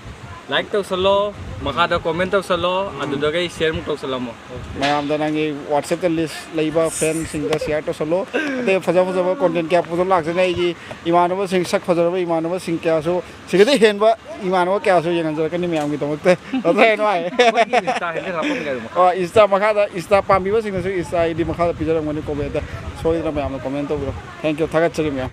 Like ꯇꯧꯁꯜꯂꯣ, ꯃꯈꯥꯗ comment ꯇꯧꯁꯜꯂꯣ, ꯑꯗꯨꯗꯒꯤ share ꯑꯃꯨꯛ ꯇꯧꯁꯜꯂꯝꯃꯣ꯫ ꯃꯌꯥꯝꯗ ꯅꯪꯒꯤ WhatsAppꯇ list ꯂꯩꯕ friendꯁꯤꯡꯗ share ꯇꯧꯁꯜꯂꯣ꯫ ꯑꯇꯩ ꯐꯖ ꯐꯖꯕ content ꯀꯌꯥ ꯄꯨꯊꯣꯛ ꯂꯥꯛꯆꯅꯤ꯫ ꯑꯩꯒꯤ ꯏꯃꯥꯟꯅꯕꯁꯤꯡ, ꯁꯛ ꯐꯖꯔꯕ ꯏꯃꯥꯟꯅꯕꯁꯤꯡ ꯀꯌꯥꯁꯨ, ꯁꯤꯒꯗꯤ ꯍꯦꯟꯕ ꯏꯃꯥꯟꯅꯕ ꯀꯌꯥꯁꯨ ꯌꯦꯡꯍꯟꯖꯔꯛꯀꯅꯤ ꯃꯌꯥꯝꯒꯤꯗꯃꯛꯇ꯫ ꯅꯠꯇ꯭ꯔꯥ ꯍꯦꯟꯅ ꯍꯥꯏ? ꯑꯩꯈꯣꯏꯒꯤ Insta handle ꯍꯥꯞꯄꯝꯒꯦ ꯍꯥꯏꯔꯣ ꯃꯈꯥ? ꯑꯣ, Insta ꯃꯈꯥꯗ, Insta ꯄꯥꯝꯕꯤꯕꯁꯤꯡꯅꯁꯨ Insta ID ꯃꯈꯥꯗ ꯄꯤꯖꯔꯝꯒꯅꯤ commentꯇ꯫ ꯁꯣꯏꯗꯅ ꯃꯌꯥꯝꯅ comment ꯇꯧꯕꯤꯔꯣ꯫ Thank you, ꯊꯥꯒꯠꯆꯔꯤ ꯃꯌꯥꯝ꯫